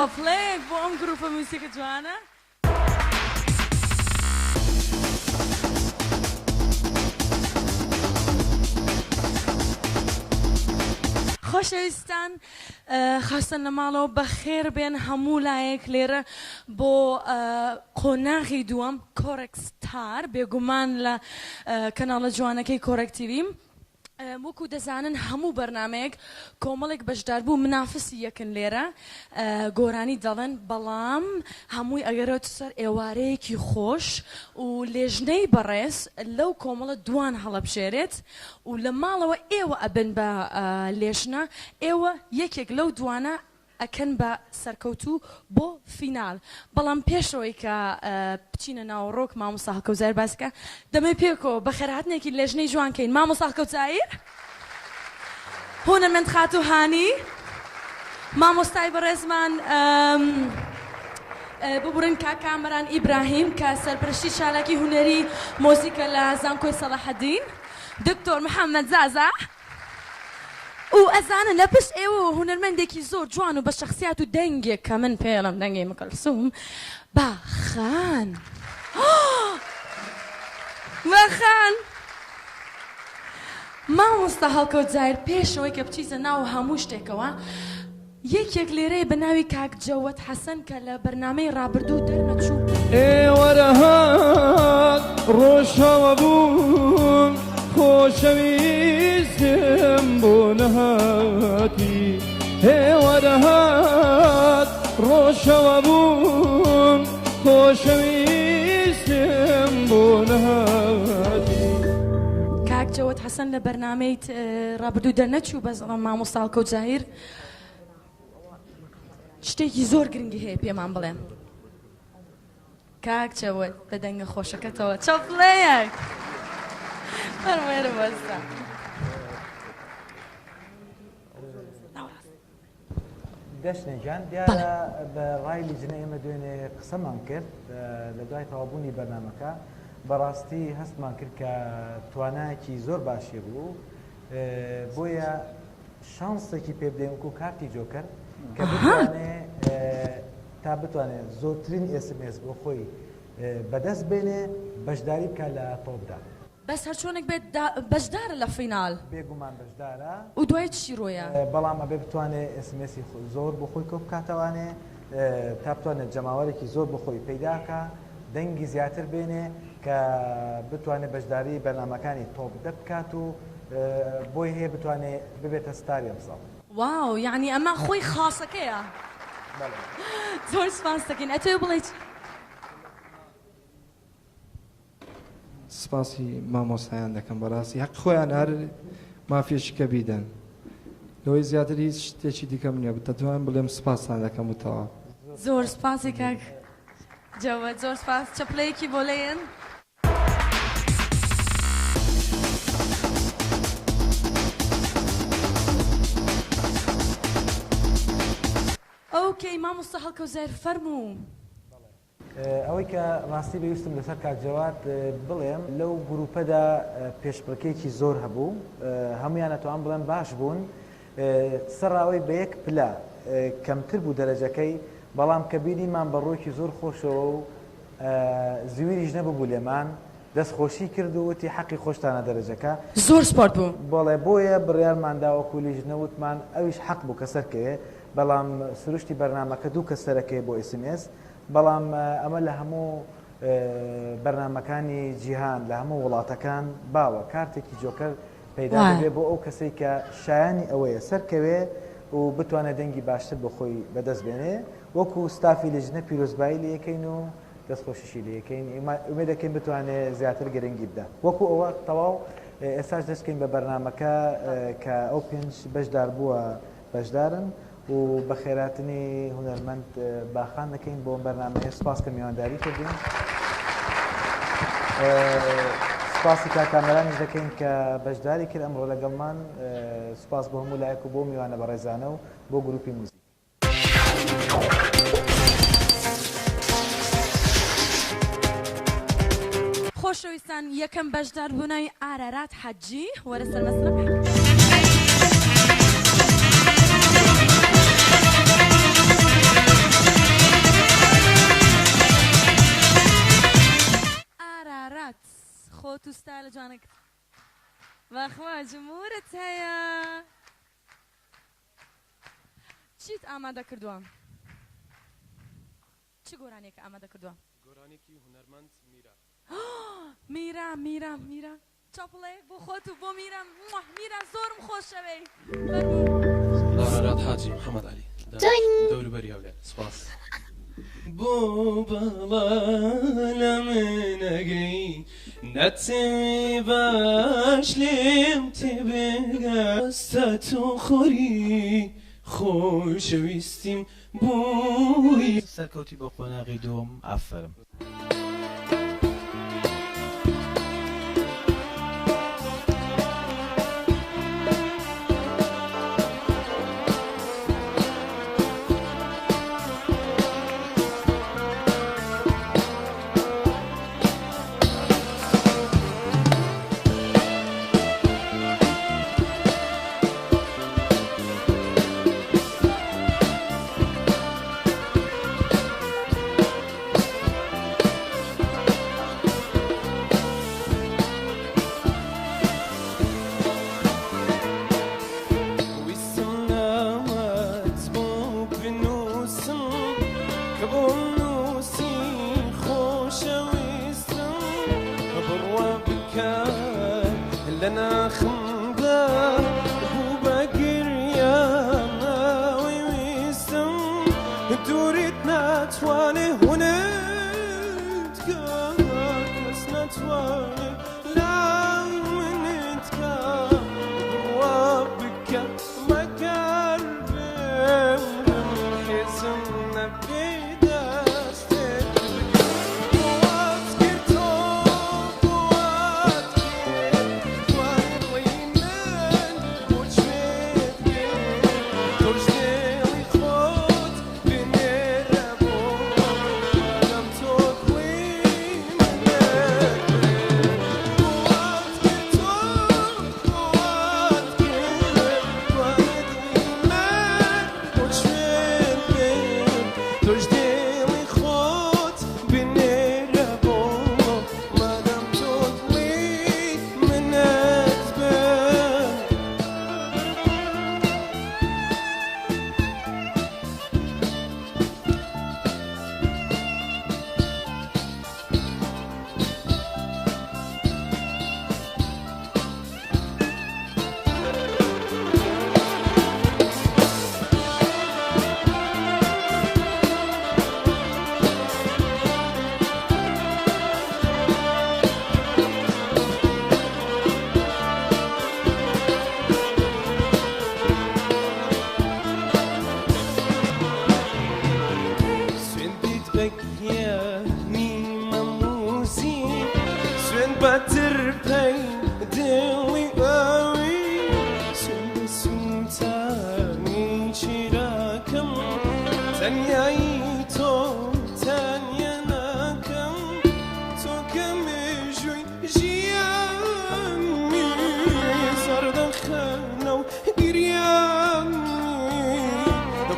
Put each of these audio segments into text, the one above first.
چەپڵەیەک بۆ ئەم گروپە میوزیکە جوانە. خۆشەویستان خاستن لە ماڵەوە بەخێر بێن هەموو لایەک لێرە بۆ قۆناغی دووەم کۆرەک ستار بێگومان لە کەناڵە جوانەکەی کۆرەک تیڤی. وەکو دەزانن هەموو بەرنامەیەک کۆمەڵێک بەشداربوو منافسی یەکن لێرە گۆرانی دەڵێن بەڵام هەمووی ئەگەرێتە سەر ئێوارەیەکی خۆش و لێژنەی بەڕێز لەو کۆمەڵە دوان هەڵەبژێرێت و لە ماڵەوە ئێوە ئەبن بە لێژنە ئێوە یەکێک لەو دوانە ئەکەن بە سەرکەوتوو بۆ فینال بەڵام پێشەوەی کە بچینە ناوەڕۆک مامۆستا هەڵکەوت زاهیر باسی کە دەمەوێ پێکەوە بەخێرهاتنێکی لێژنەی جوان کەین مامۆستا هەڵکەوت زاهیر هونەرمەند خاتوو هانی مامۆستای بەڕێزمان ببورن کاک کامەران ئیبراهیم کە سەرپەرشتی چالاکی هونەری مۆزیکە لە زانکۆی سەڵاحەدین دکتۆر محەممەد زازا و ئەزانن لە پشت ئێوەوە هونەرمەندێکی زۆر جوان و بە شەخسیات و دەنگێک کە من پێڵم دەنگی ام کلثوم باخان باخان مامۆستا هەڵکەوت زاهیر پێشەوەی کە بچیتە ناو هەموو شتێکەوە یەکێک لێرەیە بە ناوی کاک جەوەد حەسەن کە لە بەرنامەی ڕابردوو دەرنەچوو. ئێوارە هات ڕۆژهاوا بووم خۆشەویستم بۆ نەهاتی ئێوارە هات ڕۆژهاوا بووم خۆشەویستم بۆ نەهاتی. کاک جەوەد حەسەن لە بەرنامەی ڕابردوو دەرنەچوو بەس مامۆستا هەڵکەوت زاهیر شتێکی زۆر گرنگی هەیە پێمان بڵێ کاک چەوت بە دەنگە خۆشەکەتەوە چەپڵەیەک فەرموێرە وەستا دەشنێ گیان دیارە بە ڕای لیژنە ئێمە دوێنێ قسەمان کرد لە دوای تەواوبوونی بەرنامەکە بەڕاستی هەستمان کرد کە توانایەکی زۆر باشی بوو بۆیە شانسێکی پێ بدەین وەکو کارتی جۆکەر کە بتوانێ تا بتوانێت زۆرترین ئێسمئێس بۆ خۆی بەدەست بێنێ بەشداری بکات لە تۆپدا. بەس هەرچۆنێک بێت بەشدارە لە فینال. بێگومان بەشدارە. و دوای چی ڕۆیە؟ بەڵام ئەبێ بتوانێ ئێسمئێسی زۆر بۆ خۆی کۆ بکاتەوانێ تا بتوانێت جەماوەرێکی زۆر بۆ خۆی پەیداکا دەنگی زیاتر بێنێ کە بتوانێت بەشداری بەرنامەکانی تۆپ دە بکات و بۆی هەیە بتوانێ ببێتە ستاری ئەمساڵ. واو یەعنی ئەمە خۆی خاصەکەیە زۆر سپاست دەکەین ئەتەوێ بڵێی چی؟ سپاسی مامۆستایان دەکەم بەڕاستی هەق خۆیان هەر مافیەکی کە بیدەن لەوەی زیاتر هیچ شتێکی دیکەم نییە دەتوانم بڵێم سپاستان دەکەم و تەواو. زۆر سپاسی کاک جەوەد زۆر سپاس چەپلەیەکی بۆ لێن. ئۆکەی مامۆستا هەڵکەوت زاهیر فەرموو. ئەوەی کە ڕاستی بێ ویستم لەسەر کاک جەواد بڵێم لەو گروپەدا پێشبڕکێکی زۆر هەبوو هەمویان ئەتوانم بڵێم باش بوون سەرراوەی بە یەک پلە کەمتر بوو دەرەجەکەی بەڵام کە بینیمان بە ڕوویەکی زۆر خۆشەوە و زویریش نەببوو لێمان دەست خۆشی کرد و وتی حەقی خۆشتانە دەرەجەکە. زۆر سپۆرت بوو. بەڵێ بۆیە بڕیارمان دا وەکو لیژنە وتمان ئەویش حەق بوو کە سەرکەوێ بەڵام سروشتی بەرنامەکە دوو کەس سەرەکەوێ بۆ ئێس ئێم ئێس بەڵام ئەمە لە هەموو بەرنامەکانی جیهان لە هەموو وڵاتەکان باوە کارتێکی جۆکەر پەیدا دەبێ بۆ ئەو کەسەی کە شایانی ئەوەیە سەرکەوێ و بتوانێت دەنگی باشتر بۆ خۆی بەدەست بێنێ وەکو ستافی لیژنە پیرۆزبایی لێکەین و دەستخۆشیشی لێکەین ئومێد دەکەین بتوانێ زیاتر گرنگی بدا وەکو ئەوە تەواو ئێستاش دەستکەین بە بەرنامەکە کە ئەو پێنج بەشدار بووە بەشدارن و بەخێراتنی هونەرمەند باخان دەکەین بۆ ئەم بەرنامەیە سوپاس کە میوانداری کردین سوپاسی کاک کامەرانیش دەکەین کە بەشداری کرد ئەمڕۆ لەگەڵمان سوپاس بۆ هەموو لایەک و بۆ میوانە بەڕێزانە و بۆ گروپی موزیک. خۆشەویستان یەکەم بەشدار بوو ناوی ئارارات حەجی وەرە سەر مەسرەح. و ستایلە جوانەکەت. بەخوا جمورت هەیە. چیت ئامادە کردووە؟ چ گۆرانیەکە ئامادە کردووە؟ گۆرانیەکی هونەرمەند میرا. میرا میرا میرا چەپڵەیەک بۆ خۆت و بۆ میرا میرا زۆرم خۆشەوێی فەرموو. ئارارات حاجی محمد علی دانیشتوی دەوروبەری هەولێر سوپاس. بۆ بەڵا لە منەگەی نەتەوێ باش لێم تێبگە ئێستا تۆ خۆری خۆشەویستیم بووی. سەرکەوتی بۆ قۆناغی دووەم ئافەرم. ویستم نامەت بۆ بنووسم کە بۆم نووسی خۆشەویستم بڕوا بکە لە ناخمدا بوو بە گریان ئەوەی ویستم دووریت ناتوانێ هونت کە کەس ناتوانێ لای منت کە بڕوا بکە مەگەر بمرم حیزم نەبێ دەستت بگرم بۆت کرد تۆ بۆت کرد توانی دڵی من بۆ کوێت کرد تۆش دڵی خۆت بنێرە بۆ مادام تۆ دڵی منت برد بۆت کرد تۆ بۆت کرد توانی دڵی من بۆ کوێت برد تۆش دڵی خۆت بنێرە بۆ مادام تۆ دڵی منت برد. سوێندیت بە گیانی مەموسی سوێند بە ترپەی دڵی ئەوی سوێند بە سووتانی چراکەم تەنیایی تۆ تەنیا ناکەم تۆ کە مێژووی ژیانمی زەردەخەنە و گریانی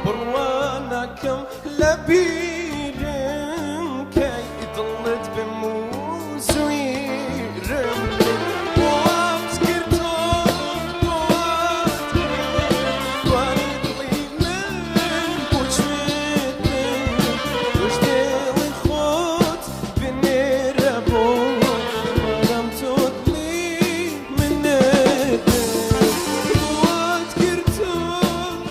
بڕوا ناکەم لە بیرم کەی دڵت بم و زویرم بۆت کرد تۆ بۆت کرد توانی دڵی من بۆ کوێت برد تۆش دڵی خۆت بنێرە بۆ مادام تۆ دڵی منت برد بۆت کرد تۆ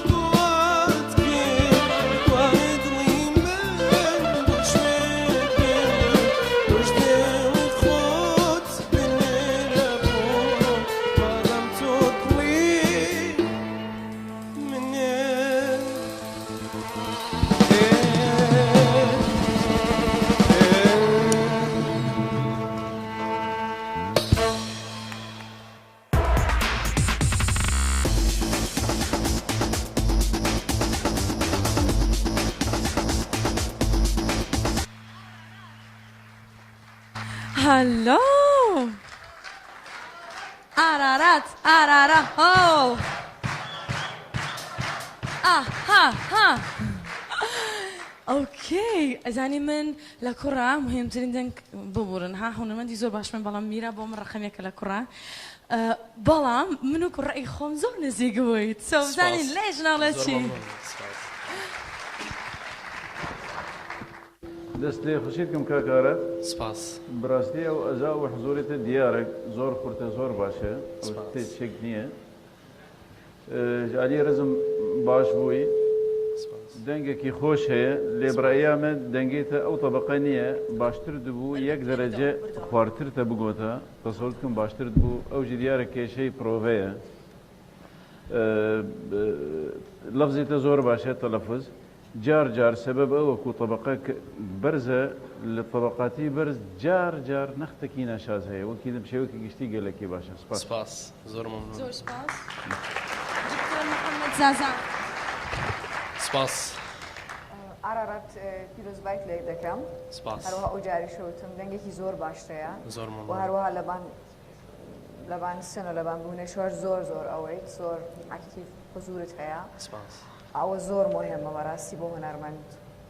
بۆت کرد توانی دڵی من بۆ کوێت برد تۆش دڵی خۆت بنێرە بۆ مادام تۆ دڵی منت برد. هەلۆ ئارارات ئارارا هۆ ئاها ها. okay ئەزانی من لە کوڕە مهمترین دەنگ ببورن ها هونەرمەندی زۆر باش من بەڵام میرا بۆ من ڕەقەمێکە لە کوڕە بەڵام من و کوڕەی خۆم زۆر نزیک بوویت so بزانین لێژ ناڵێ چی. دەست لێ خوشیت کەم کاک ئاراد. سپاس. بەراستی ئەو ئەزا و حزوری تە دیارە زۆر خورتە زۆر باشە ئەو سپاس. تێ شک نییە ji aliyê rizm baş bûyî سپاس. دەنگێکی خۆش هەیە لێ بڕەیا من دەنگێ تە ئەو تەبەقە نییە باشتر دبوو یەک دەرەجە خوارتر تە بگۆتە تەسەور بکەم باشتر دبوو ئەو ژی دیارە کێشەی پرۆڤەیە لەفزی تە زۆر باشە تەلەفز جار جار سەبەب ئەوە کو تەبەقە بەرزە لە تەبەقاتی بەرز جار جار نەختێکی ناشاز هەیە وەکی دم شێوەکی گشتی گەلێکی باشە سپاس. سپاس زۆر مەمنون. زۆر سپاس دکتۆر محەممەد زازان. سپاس. ئارارات پیرۆزبایت لێ دەکەم. سپاس. هەروەها ئەو جاریشە وتم دەنگێکی زۆر باشتەیە. زۆر مەمنون. و هەروەها لەبان لەبان سن و لەبان بوونەشەوەش زۆر زۆر ئەوەیت زۆر active حزورت هەیە. سپاس. ئەوە زۆر مهمە بەڕاستی بۆ هونەرمەند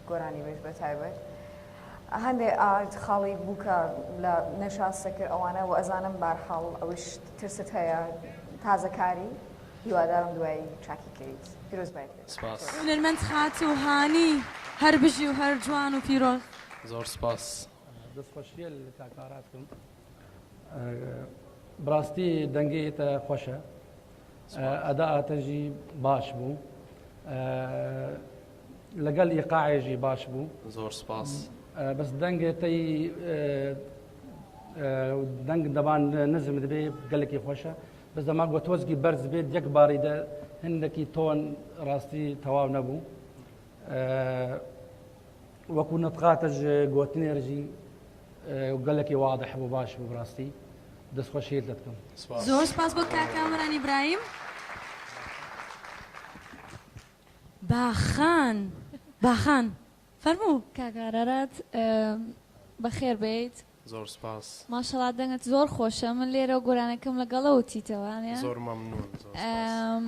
گۆرانی بێژ بە تایبەت. هەندێک خاڵی بوو کە لە نەشاستە کرد ئەوانە و ئەزانم بارحاڵ ئەوش ترست هەیە تازەکاری هیوادارم دوایی چاکی کەیت. پیرۆزبایت لێ. سپاس. هونەرمەند خاتوو هانی هەر بژی و هەر جوان و پیرۆز. زۆر سپاس. دەستخۆشیە لە کاک ئاراد بکەم. بەڕاستی دەنگی تە خۆشە. ئەداءاتەژی باش بوو. لەگەڵ ئیقاعێژی باش بوو. زۆر سپاس. بەس دەنگێ تەی دەنگ دەبان نزم دەبێ گەلێکی خۆشە. بەس دەما گۆتۆزگی بەرز بێت یەک باری دە هەندێکی تۆن ڕاستی تەواو نەبوو. وەکو نەتقاتەژ گۆتنێرژی گەلێکی واضح بوو باش بوو بەڕاستی. دەستخۆشیت لێ دەکەم. سپاس. زۆر سپاس بۆ کاک کامەران ئیبراهیم. باخان باخان فەرموو. کاک ئارارات بەخێر بێیت. زۆر سپاس. ماشەڵا دەنگت زۆر خۆشە. من لێرە و گۆرانەکەم لەگەڵەوە تیتەوانێ. زۆر مەمنون. زۆر سپاس.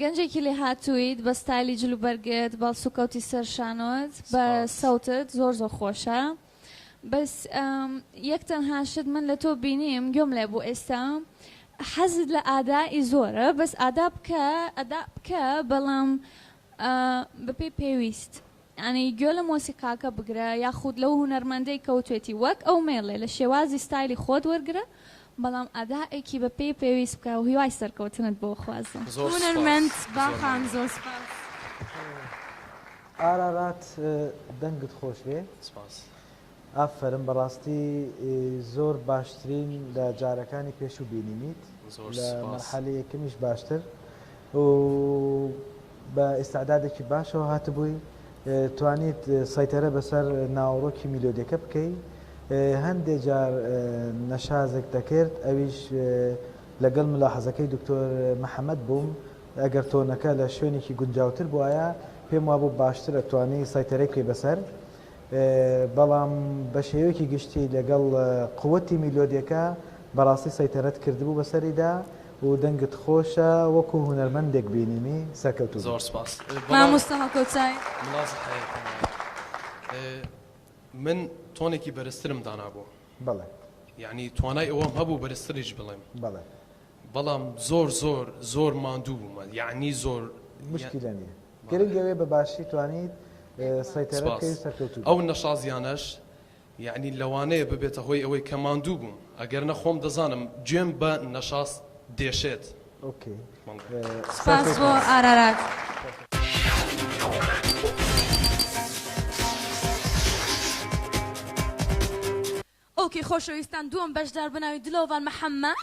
گەنجێکی لێ هاتوویت بە ستایلی جلوبەرگت، بە سوکەوتی سەر شانۆت، بە سەوتت زۆر زۆر خۆشە. بەس یەک تەنها شت من لە تۆ بینیم گوێم لێ بوو ئێستا حەزت لە ئادائی زۆرە، بەس ئادا بکە ئەدا بکە بەڵام بەپێی پێویست. ینی گوێ لە مۆسیقاکە بگرە یاخود لەو هونەرمەندەی کەوتێتی وەک ئەو مێڵێ لە شێوازی ستایلی خۆت وەرگرە، بەڵام ئەدائێکی بە پێی پێویست بکە و هیوای سەرکەوتنت بۆ خوازم. زۆر سپاس. هونەرمەند باخان زۆر سپاس. ئارارات دەنگت خۆش بێ. سپاس. ئافەرم بەڕاستی زۆر باشترین لە جارەکانی پێشوو بینیمیت. زۆر لە سپاس. مەرحەلەی یەکەمیش باشتر و بە ئیستعدادێکی باشەوە هاتبووی. توانیت سەیتەرە بەسەر ناوەڕۆکی میلۆدیەکە بکەی. هەندێک جار نەشازێک دەکرد، ئەویش لەگەڵ ملاحەزەکەی دکتۆر محەممەد بووم. ئەگەر تۆنەکە لە شوێنێکی گونجاوتر بواە پێم وابوو باشتر ئەتوانی سەیتەرەی بکەی بەسەر. بەڵام بە شێوەیەکی گشتی لەگەڵ قووەتی میلۆدیەکە بەڕاستی سەیتەرەت کردبوو بەسەریدا و دەنگت خۆشە وەکو هونەرمەندێک بینیمی. سەرکەوتوو. زۆر سپاس. مامۆستا هەڵکەوتای. ملازح هەیە. من تۆنێکی بەرزترم دانابوو. بەڵێ. یعنی توانای ئەوەم هەبوو بەرزتریش بڵێم. بەڵێ. بەڵام زۆر زۆر زۆر ماندوو بووم. یعنی زۆر مشکلە نییە. گرنگ ئەوێ بە باشی توانیت سەیتەرە بکەی و سەرکەوتوو. ئەو نەشازیانەش یعنی لەوانەیە ببێتە هۆی ئەوەی کە ماندوو بووم. ئەگەر نەخۆم دەزانم گوێم بە نەشاز دێشێت. okay. سپاس بۆ ئارارات. okay خۆشەویستان دووەم بەشدار بەناوی دلۆڤان محەممەد.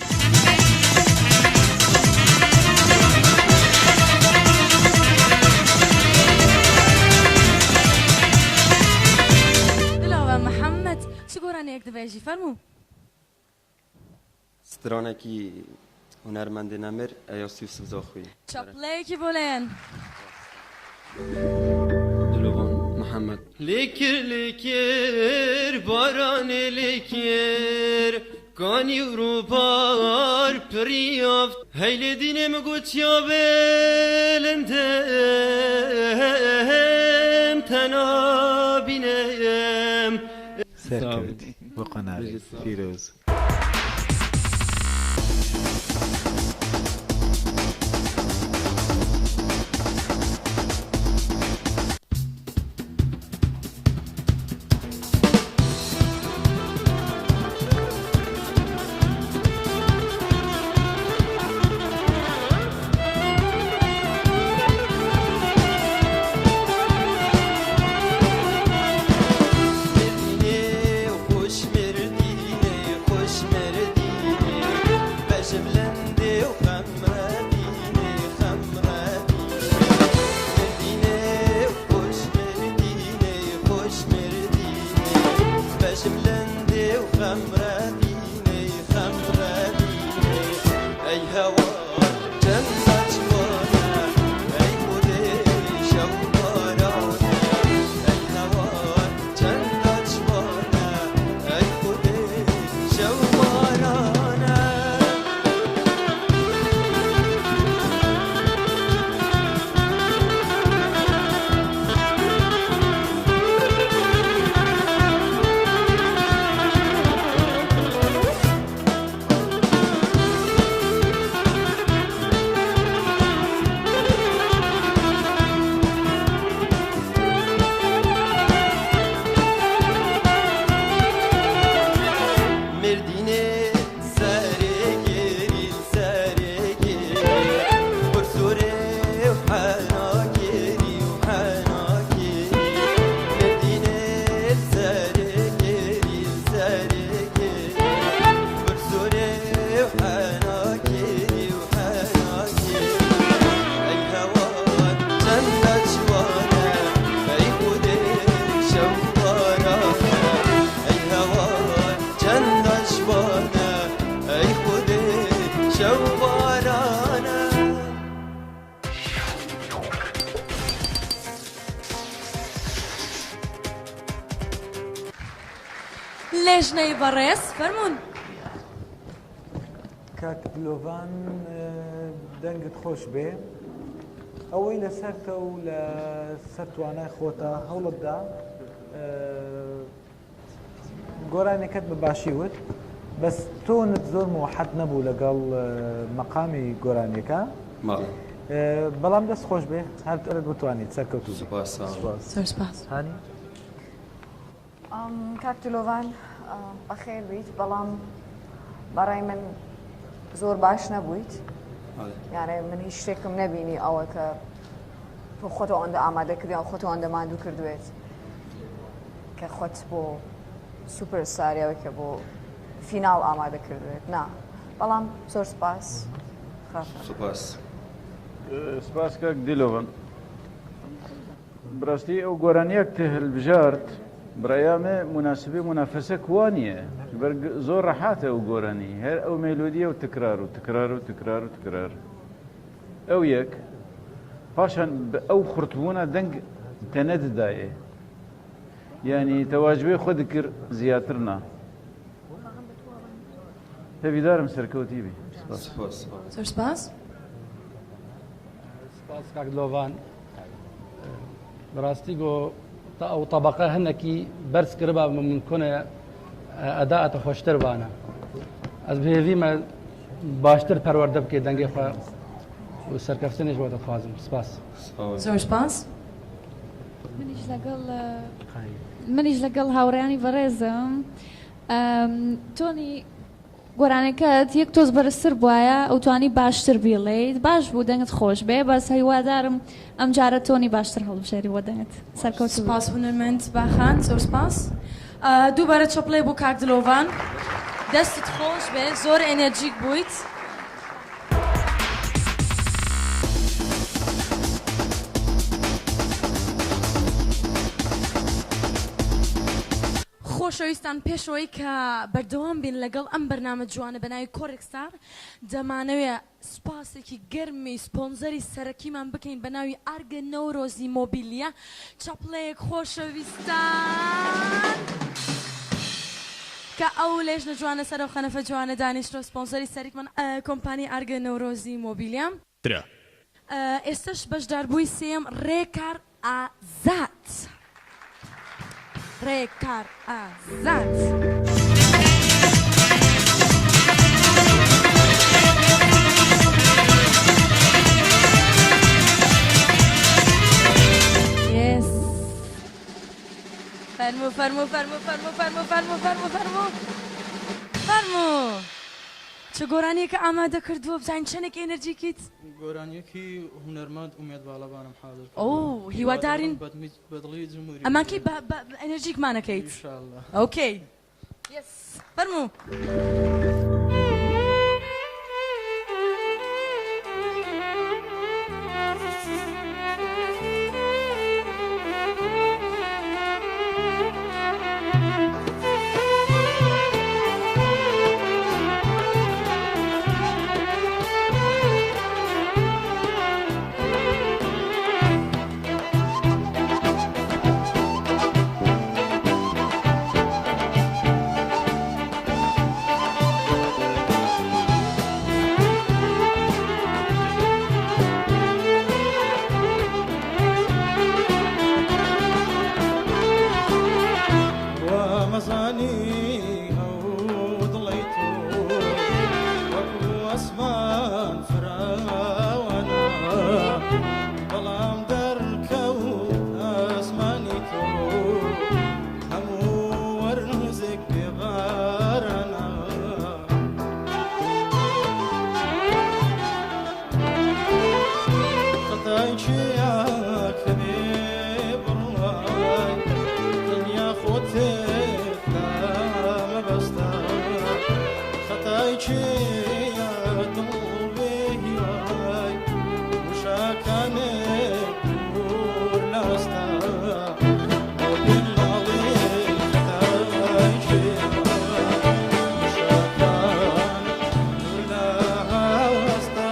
دلۆڤان محەممەد چ گۆرانییەک دەبێژی فەرموو؟ سترانێکی هونەرمەندی نەمر ئەیاس یوسف زاخۆیی. چەپڵەیەکی بۆ لێن. دلۆڤان محەممەد. لێکر لێکر بارانێ لێکر کانی ئوروپار پڕی یافت هەی لێ دینێ م گوت چیا بێلندم تەنا بینم. سەرکەوتی بۆ قۆناغی پیرۆز. لێژنەی بەڕێز فەرموون. کاک دلۆڤان دەنگت خۆش بێ ئەوەی لەسەرتە و لە سەر توانای خۆتە هەوڵتدا گۆرانیەکەت بە باشی وت بەس تۆنت زۆر موحەد نەبوو لەگەڵ مەقامی گۆرانیەکە بەڵام دەست خۆش بێ هەر بتوانیت سەرکەوتوو سپاس زۆر سپاس هانی کاک دلۆڤان بەخێر بیت بەڵام بەڕای من زۆر باش نەبوویت یانێ من هیچ شتێکم نەبینی ئەوە کە تۆ خۆت ئەوەندە ئامادە کردی و خۆت ئەوەندە ماندوو کردوێت کە خۆت بۆ سوپەر ستاریەوە کە بۆ فیناڵ ئامادە کردوێت نا بەڵام زۆر سپاس سپاس سپاس کاک دلۆڤان بەڕاستی ئەو گۆرانیەک تە هەلبژارد برایامێ مناسبی منافەسە کوا نییە بەر زۆر ڕەحاتە ئەو گۆرانی هەر ئەو مێلۆدیە و تکرار و تکرار و تکرار و تکرار ئەو یەک پاشان ئەو خورتبوونە دەنگ تەنەددایێ یعنی تەواجبێ خۆ دکرد زیاتر نا هێویدارم سەرکەوتی بی سپاس زۆر سپاس سپاس کاک دلۆڤان بەڕاستی گۆ تا ئەو طبقە هەنێکی بەرز کردبا ممکنە ئەداەتە خۆشتر بانە ئەس بهێویمە باشتر پەروەردە بکەیت دەنگی خۆ و سەرکەفتنیش بۆ دەخوازم سپاس زۆر سپاس منیش لەگەڵ منیش لەگەڵ هاوڕێیانی بەڕێزم تۆنی گۆرانەکەت یەک تۆز بەرزتر بوایە ئەوتوانی باشتر بیڵێیت باش بوو دەنگت خۆش بێ بەس هیوادارم ئەم جارە تۆنی باشتر هەڵبژێری بۆ دەنگت سەرکەوتوو بی. سپاس هونەرمەند باخان زۆر سپاس دووبارە چەپڵەی بۆ کاک دلۆڤان دەستت خۆش بێ زۆر ئێنێرجیک بوویت. خۆشەویستان پێشەوەی کە بەردەوام بین لەگەڵ ئەم بەرنامە جوانە بە ناوی کۆرێک ستار دەمانەوێ سوپاسێکی گەرمی سپۆنزەری سەرەکیمان بکەین بە ناوی ئارگە نەورۆزی مۆبیلیا چەپڵەیەک خۆشەویستان. کە ئەو لێژنە جوانە سەر ئەو خەنەفە جوانە دانیشتوە سپۆنسەری سەریکمان کۆمپانی ئارگە نەورۆزی مۆبیلیا. ترە. ئێستەش بەشداربووی سێیەم ڕێکار ئازاد. ڕێکار ئازاد. یێس. فەرموو فەرموو فەرموو فەرموو فەرموو فەرموو فەرموو فەرموو فەرموو چ گۆرانیەکە ئامادە کردووە بزانین چەندێک ئێنەرجیکیت. گۆرانیەکی هونەرمەند ئومێد باڵەبانم حازر کردووە. ئۆو هیوادارین بەدڵی جمهوری ئەمانکەی بە بە ئێنەرجیکمانەکەیت. ئینشاڵڵا. ئۆکەی یەس فەرموو. وامەزانی ئەو دڵەی تۆ وەکو ئەسمان فراوانە بەڵام دەرکەوت ئاسمانی تۆ هەموو وەرزێک بێبارانە خەتای کێیە کە بێ بڕوای تەنیا خۆتت لا مەبەستە خەتای کێیە دڵ بێ هیوای وشاکانت دوور لە هەستە بۆ پێم ناڵێ خەتای کێیە وشاکانت دوور لە هەستە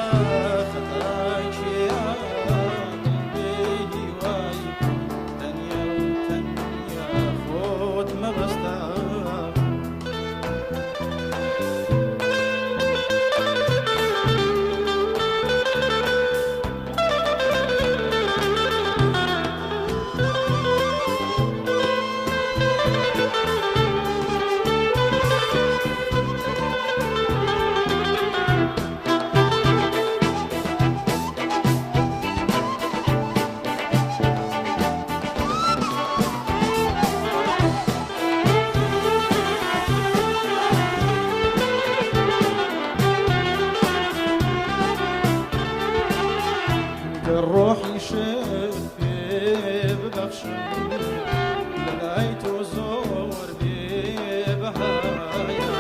خەتای کێیە دڵ بێ هیوای تەنیا و تەنیا خۆت مەبەستە. گەر ڕۆحیشت پێ ببەخشم لەلای تۆ زۆر بێ بەهایە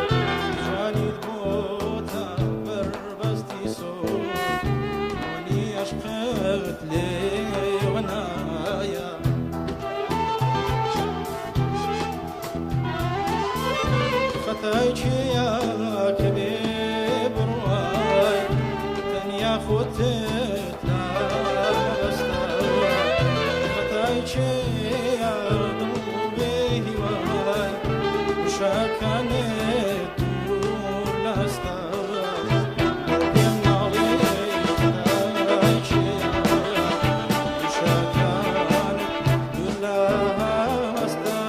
جوانیت بۆتە بەربەستی سۆز بۆنی عەشقت لێوە نایە خەتای کێیە کە بێ بڕوای تەنیا خۆتت لا مەبەستە خەتای کێیە دڵ بێ هیوای وشاکانت دوور لە هەستە بۆ پێم ناڵێ خەتای کێیە وشاکانت دوور لە هەستە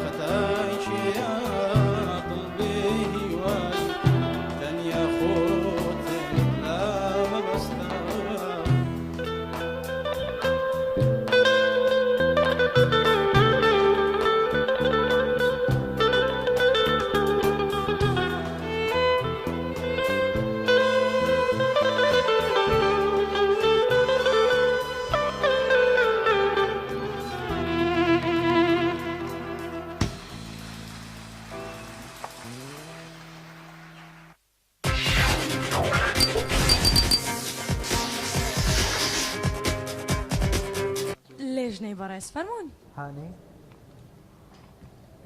خەتای کێیە دڵ بێ هیوای تەنیا خۆتت لا مەبەستە. لێژنەی بەڕێز فەرموون. هانی.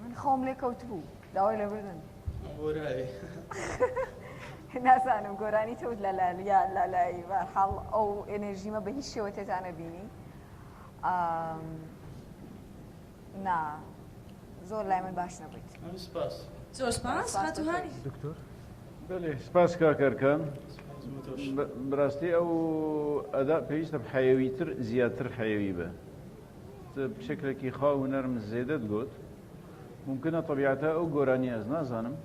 من خۆم لێ کەوتبوو داوای لێبوردن. بۆرای. نازانم گۆرانی تەوت لە لە یا لە لای بەرحاڵ ئەو ئێنێرژیمە بە هیچ شێوە تێتا نەبینی. ئام، نا زۆر لای من باش نەبوویت. سپاس. زۆر سپاس خاتوو هانی. دکتۆر. بەلێ سپاس کاک ئەرکان. بەراستی ئەو ئەدا پێویستە حەیەویتر زیاتر حەیەوی بە بشکلێکی خاو و نەرم زێدەت گوت ممکنە طبیعەتە ئەو گۆرانی ئەز نازانم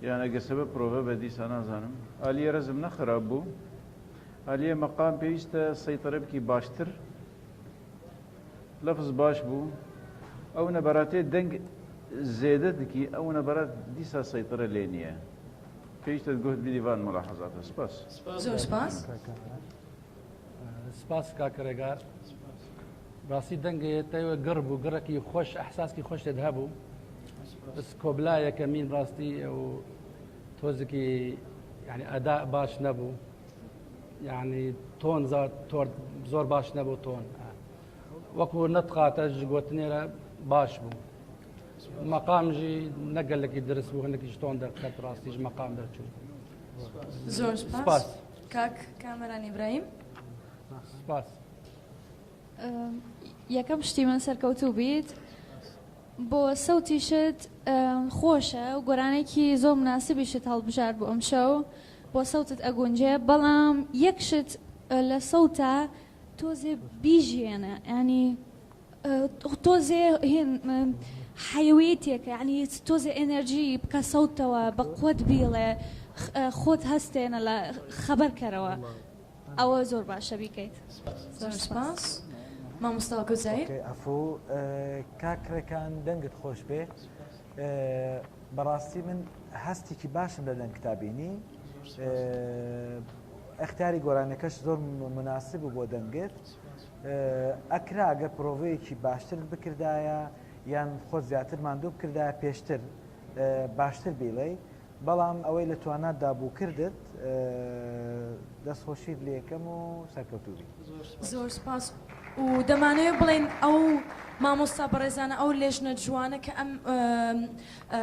یان ئەگە سەبەب پرۆڤە بە دیسا نازانم ئالیە رەزم نەخراب بوو ئالیە مەقام پێویستە سەیتەرە بکی باشتر لەفز باش بوو ئەو نەبەراتێ دەنگ زێدە دکی ئەو نەبەرات دیسا سەیتەرە لێ نییە پێویستە گوهد بدی ڤان ملاحظاتە سپاس. زۆر سپاس. سپاس کاک ڕێگار ڕاستی دەنگێ تەوە گڕ بوو گڕێکی خۆش ئەحساسکی خۆش تێد هەبوو بەس کۆبلا یەکەمین ڕاستی ئەو تۆزێکی یعنی ئەدا باش نەبوو یعنی تۆن تۆر زۆر باش نەبوو تۆن وەکو نەتقاتە گۆتنێرە باش بوو مەقامژی نەگەلێکی درست بوو هەندێکیش تۆن دەرکەت ڕاستیش مەقام دەرچوو. زۆر سپاس کاک کامەران ئیبراهیم. سپاس. یەکەم شتی من سەرکەوتوو بیت بۆ سەوتیشت خۆشە و گۆرانێکی زۆر مناسبیشت هەڵبژارد بۆ ئەمشەو بۆ سەوتت ئەگونجێ بەڵام یەک شت لە سەوتا تۆزێ بیژێنە ینی تۆزێ هێن حەیەویەتێکە یعنی تۆزێ ئێنێرجی بکە سەوتەوە بە قوت بیڵێ خۆت هەستێنە لە خەبەر کەرەوە ئەوە زۆر باشە بیکەیت. زۆر سپاس مامۆستا گوزەیر. ئۆکەی عەفوو کاک ڕێکان دەنگت خۆش بێ بەڕاستی من هەستێکی باشم لە دەنگتا بینی ئەختیاری گۆرانەکەش زۆر مناسب بوو بۆ دەنگت ئەکرا گەر پرۆڤەیەکی باشترت بکردایە یان خۆت زیاتر ماندوو بکردایە پێشتر باشتر بیڵێی بەڵام ئەوەی لە تواناتدا بوو کردت دەستخۆشیت لێکەم و سەرکەوتوو بی. زۆر سوپاس و دەمانەوێت بڵێین ئەو مامۆستا بەڕێزانە ئەو لێژنە جوانە کە ئەم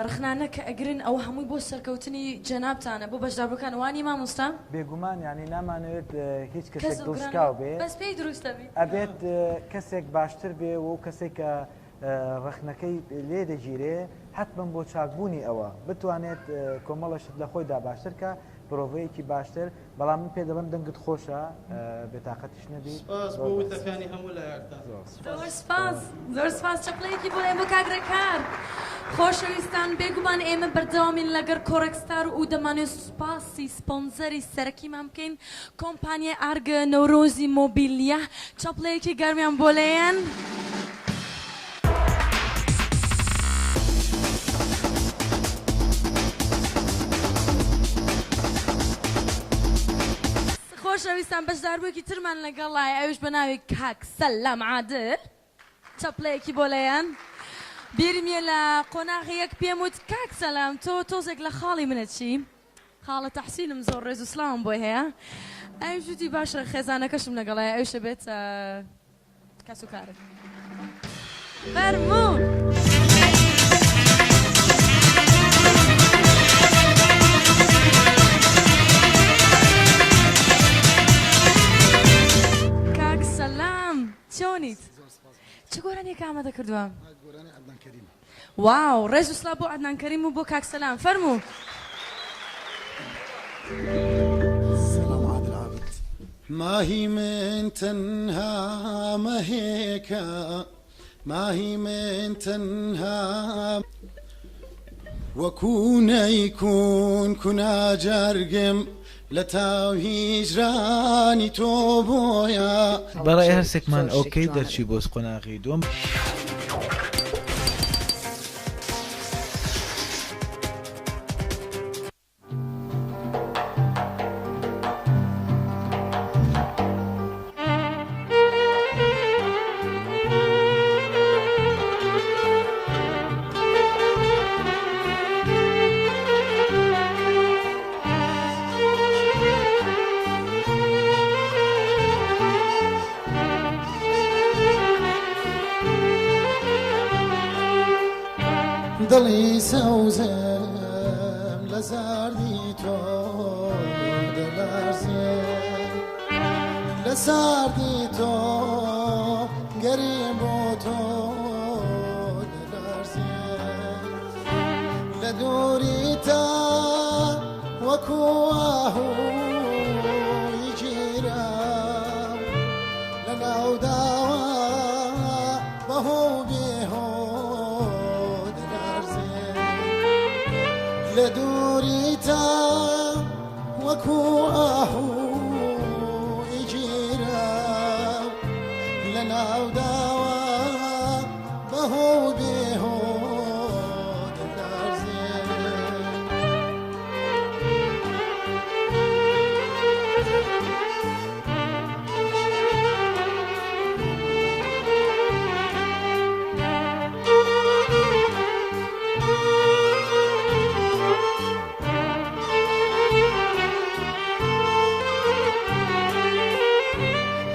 ڕخنانە کە ئەگرن ئەوە هەمووی بۆ سەرکەوتنی جەنابتانە بۆ بەشداربووەکان وانی مامۆستا؟ بێگومان یانی نامانەوێت هیچ کەسێک دڵشکاو بێ بەس پێی دروست ئەبی. ئەبێت کەسێک باشتر بێ و کەسێک کە ڕەخنەکەی لێ دەگیرێ حەتمەن بۆ چاکبوونی ئەوە بتوانێت کۆمەڵە شت لە خۆیدا باشتر کە پرۆڤەیەکی باشتر بەڵام من پێ دەڵێم دەنگت خۆشە بێتاقەتیش نەبی. سپاس بۆ وتەکانی هەموو لایەکتان. زۆر سپاس زۆر سپاس چەپڵەیەکی بۆ ئێمە کاک ڕێکار. خۆشەویستان بێگومان ئێمە بەردەوامین لەگەڵ کۆڕێک ستار و دەمانەوێت سوپاسی سپۆنسەری سەرەکیمان بکەین کۆمپانیای ئارگە نەورۆزی مۆبیلیا چەپڵەیەکی گەرمیان بۆ لێیەن. خۆشەویستان بەشداربوویەکی ترمان لەگەڵایە ئەویش بە ناوی کاک سەلام عادل چەپڵەیەکی بۆ لێیان. بیرمیە لە قۆناغی یەک پێم وت کاک سەلام تۆ تۆزێک لە خاڵی منە چی؟ خاڵە تەحسینم زۆر ڕێز و سڵاوم بۆی هەیە ئەویش وتی باشە خێزانەکەشم لەگەڵایە ئەویش ئەبێت کەسوکارت فەرموو. کاک سەلام چۆنیت؟ چ گۆرانیەکە ئامادە کردووە؟ گۆرانی عەدنان کەریم. واو ڕێز و سڵاو بۆ عەدنان کەریم و بۆ کاک سەلام فەرموو. سلام عادل عابد. ماهی من تەنها مەهێکە ماهی من تەنها وەکو نەیکون کونا جەرگم لە تاو هیجرانی تۆ بۆیە. بەڕای هەرسێکمان ئۆکەی دەرچوی بۆ قۆناغی دووەم. دڵی سەوزم لە زەردی تۆ دەلەرزێ لە ساردی تۆ گەریم بۆ تۆ دەلەرزێ. لە دووریتا وەکو ئاهووی گیراو لە ناو داوە بەهۆ و بێهۆ دەلەرزێ لە دووریتا وەکو ئاهووی گیراو لە ناو داوە بەهۆ و بێهۆ دەلەرزێ.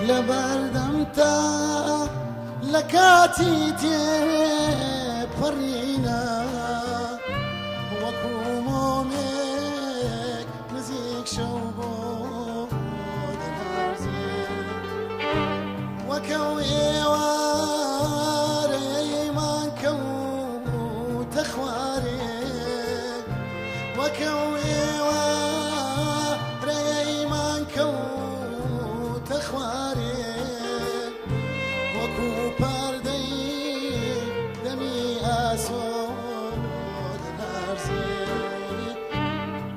لە بەردەمتا لە کاتی تێپەڕینا وەکو مۆمێک نزیک شەو بۆ دەلەرزێ وەکەو ئێوارەی مان کەوتە خوارێ وەکەو ئێوارەی مان کەوتە خوارێ وەکو پەردەی دەمی ئاسۆ دەلەرزێ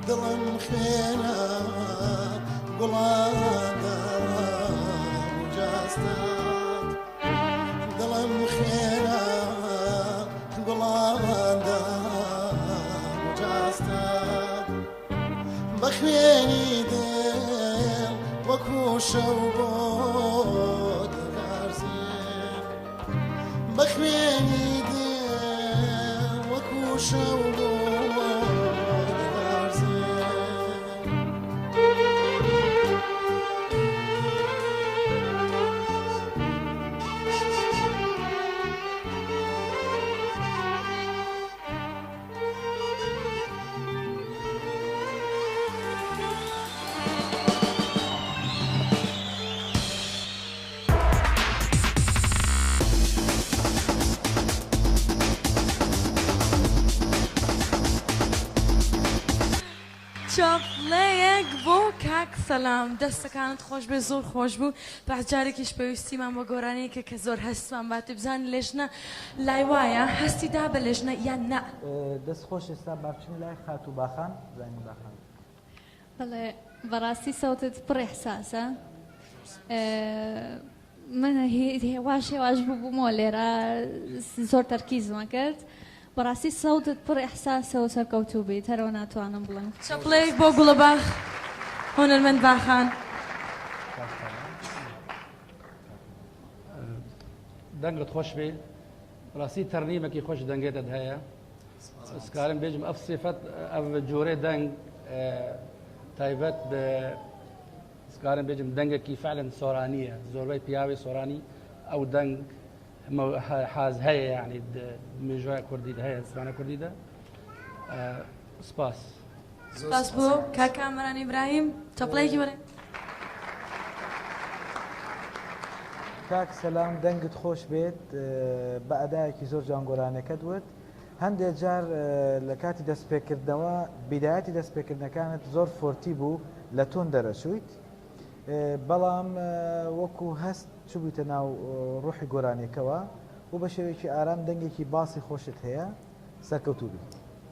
دڵم خوێنە گوڵان جاستات دڵم خوێنە گوڵان جاستات بە خوێنی دڵ وەکو شەو بۆ دەلەرزێ بە خوێنی دڵ وەکو شەو بۆ دەلەرزێ. چاپڵەیەک بۆ کاک سەلام دەستەکانت خۆش بێ زۆر خۆش بوو باس جارێکیش پێویستیمان بە گۆرانیەکە کە زۆر هەستمان باتێ بزان لێژنە لای وایە هەستی دا بە لێژنە یان نا. دەست خۆش ئێستا با بچینە لای خاتوو باخان بزانین باخان. بەڵێ بەڕاستی سەوتت پڕ ئیحساسە من هێواش هێواش بووبوومەوە لێرە زۆر تەرکیزمە کرد بەڕاستی سەوتت پڕ ئیحساسە و سەرکەوتوو بیت هەرەوە ناتوانم بڵێم. چەپڵەیەک بۆ گوڵەباخ هونەرمەند باخان. دەنگت خۆش بێ ڕاستی تەرنیمەکی خۆش دەنگێتت هەیە سکارم بێژم ئەف سیفەت ئەف جۆرێ دەنگ تایبەت بە سکارم بێژم دەنگێکی فعلەن سۆرانیە زۆربەی پیاوی سۆرانی ئەو دەنگ حاز هەیە یعنی مێژوای کوردی هەیە زمانە کوردیدا سپاس. سپاس بۆ کاک کامەران ئیبراهیم چەپڵەیەکی وەرە. کاک سەلام دەنگت خۆش بێت بە ئەدایەکی زۆر جوان گۆرانەکەت وت هەندێک جار لە کاتی دەستپێکردنەوە بیدایەتی دەستپێکردنەکانت زۆر فۆرتی بوو لە تۆن دەرەچوویت بەڵام وەکو هەست چووبوویتە ناو ڕۆحی گۆرانیەکەوە و بە شێوەیەکی ئارام دەنگێکی باسی خۆشت هەیە سەرکەوتوو بی.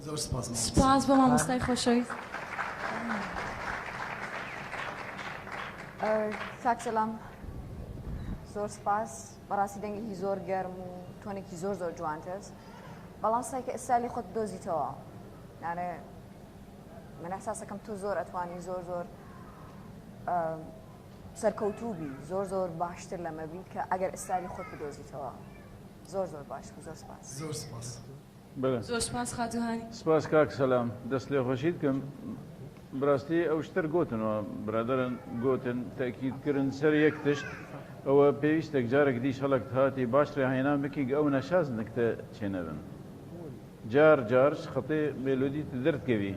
زۆر سپاس مامۆستا. سپاس بۆ مامۆستای خۆشەویست. کاک سەلام زۆر سپاس بەڕاستی دەنگێکی زۆر گەرم و تۆنێکی زۆر زۆر جوانتت بەڵام سایکە ئێستا خۆت بدۆزیتەوە یانێ من احساسەکەم تۆ زۆر ئەتوانی زۆر زۆر سەرکەوتوو بی زۆر زۆر باشتر لەمە بی کە ئەگەر ئستایلی خۆت بدۆزیتەوە زۆر زۆر باش بوو زۆر سپاس. زۆر سپاس. بەلێ. زۆر سپاس خاتوو هانی. سپاس کاک سەلام دەست لێ خۆشیت کەم براستی ئەو شتر گۆتن و برادەرن گۆتن تەئکید کرن سەر یەک تشت ئەوە پێویستە جارەک دیش هەڵەکت هاتی باش ڕێهێنان بکی ئەو نەشاز نکتە چێ نەبن جار جار خەتێ مێلۆدیت دەردکەوی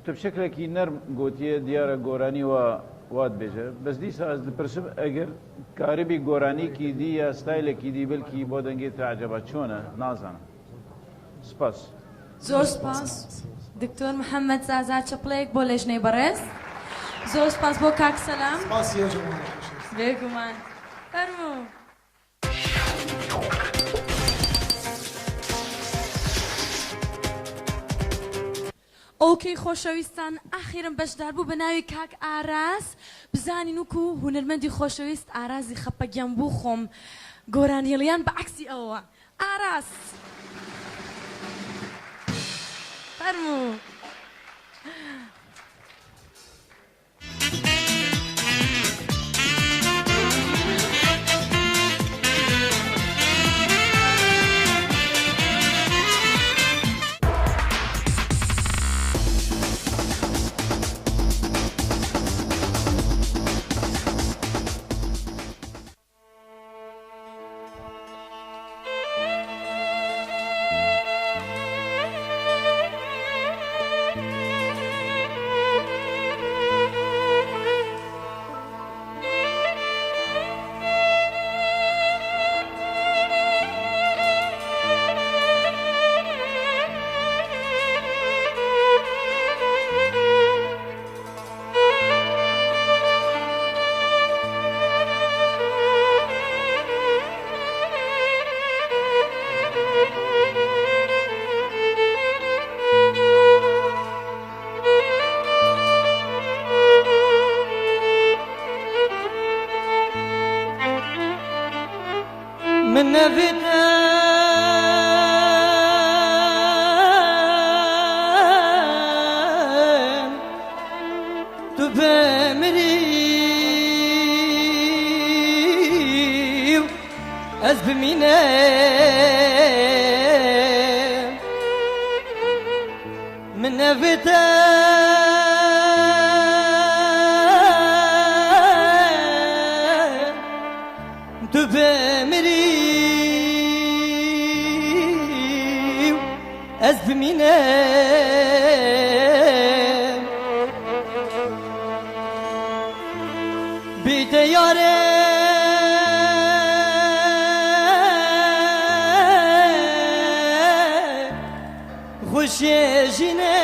تو بشکلێکی نەرم گۆتیە دیارە گۆرانی وا وات بێژە بەس دیسا ئەز دپرسم ئەگەر کاربی گۆرانیکی دی یا ستایلێکی دی بلکی بۆ دەنگێ تە عجبا چۆنە نازانم سپاس. زۆر سپاس دکتۆر محەممەد زازا چەپڵەیەک بۆ لێژنەی بەڕێز. زۆر سپاس بۆ کاک سەلام. سپاسی ئەو جەماوەری خۆشەویست. بێگومان. فەرموو. ئۆکەی خۆشەویستان ئاخیرم بەشداربوو بە ناوی کاک ئاراس بزانین وکو هونەرمەندی خۆشەویست ئارازی خەپە گیان بوو خۆم گۆرانیڵیان بە عەکسی ئەوە ئاراس فەرموو. من نەڤیتم تو بمری و ئەز بمینم من نەڤیتم تو بمری و ئەز بمینم بیتە یارێ خوشێ ژینێ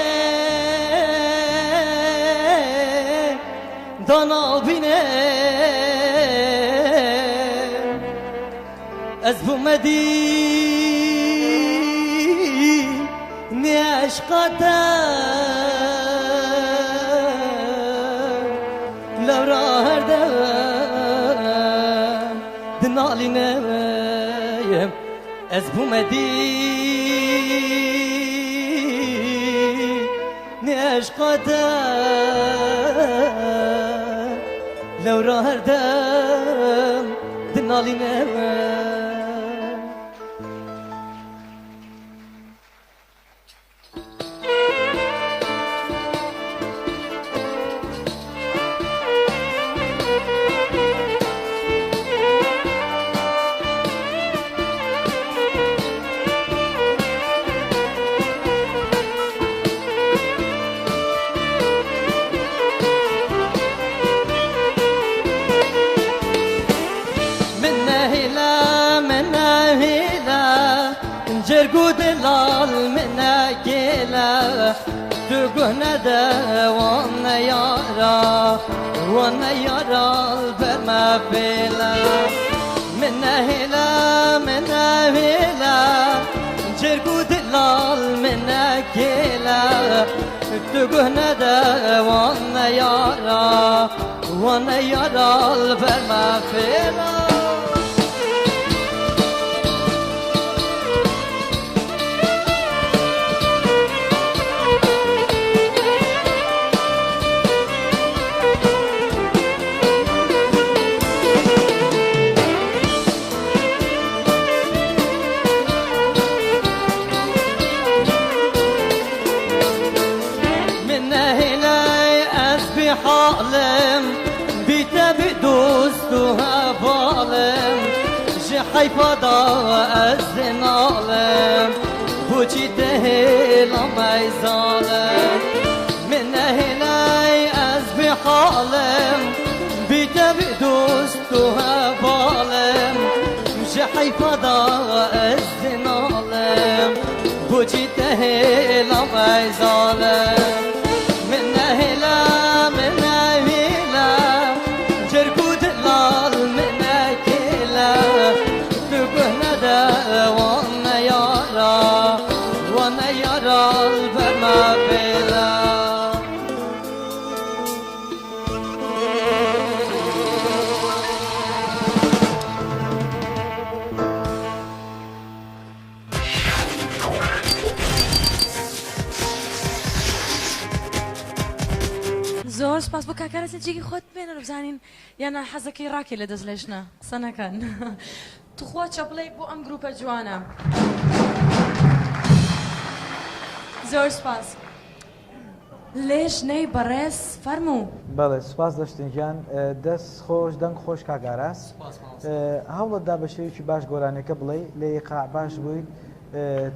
دانا بینێ ئەز بوومە دی عشقاتە لەورا هەردەم دناڵی نەوەیم ئەز بوومە دی عشقاتە لەورا هەردەم دناڵی نەوەیم. من هلا من هلا جرقو دلال من كلا تقهنا وانا يارا وانا يارا البرما فيلا من هلا من هلا جرقو دلال من كلا تقهنا وانا يارا وانا يارا البرما فيلا. من هنا أسبي حالم بيتا بدوست وهبالم جحي فضا الزنالم بوجي تهيل ما يزالم. من هنا أسبي حالم بيتا بدوست وهبالم جحي فضا الزنالم بوجي تهيل نهێڵم ئەی زاڵم من نهێڵم من نهێڵم جرگ و دڵال من نەکێلە تو گوه نەدە وان نەیارا وان نەیارا بەرمە پێلە. زۆر سپاس بۆ کاک ئاراس لە جێگەی خۆت بێنەرە بزانین یان حەزەکەی ڕاکەی لە دەست لێژنە قسە نەکەن توخوا چەپڵەیەک بۆ ئەم گروپە جوانە زۆر سپاس لێژنەی بەڕێز فەرموو. بەڵێ سوپاس دەشتن گیان دەست خۆش دەنگ خۆش کاک ئاراس هەوڵت دا بە شێوەیەکی باش گۆرانیەکە بڵێی لە ئیقاع باش بوویت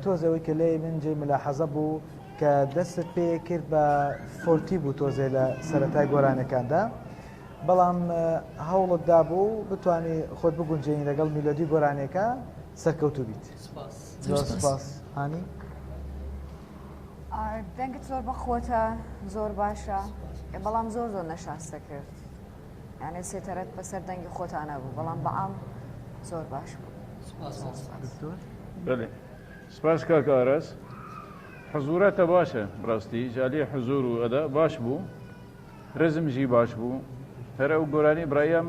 تۆزێ ئەوەی کە لای من جێی ملاحەزە بوو کە دەستت پێ کرد بە فۆرتی بوو تۆزێ لە سەرەتای گۆرانەکاندا بەڵام هەوڵت دابوو بتانی خۆت بگونجێنی لەگەڵ میلۆدی گۆرانیەکە سەرکەوتوو بیت. زۆر سپاس هانی. دەنگت زۆر بەخۆتە زۆر باشە بەڵام زۆر زۆر نەشاستە کرد یانێ سێتەرەت بەسەر دەنگی خۆتانە بوو بەڵام بەعام زۆر باش بوو. بەێ سپاس کاک ئاراس حزورەتە باشە بڕاستی جالی حزور و ئەدا باش بوو رزم ژی باش بوو هەر ئەو گۆرانی برایم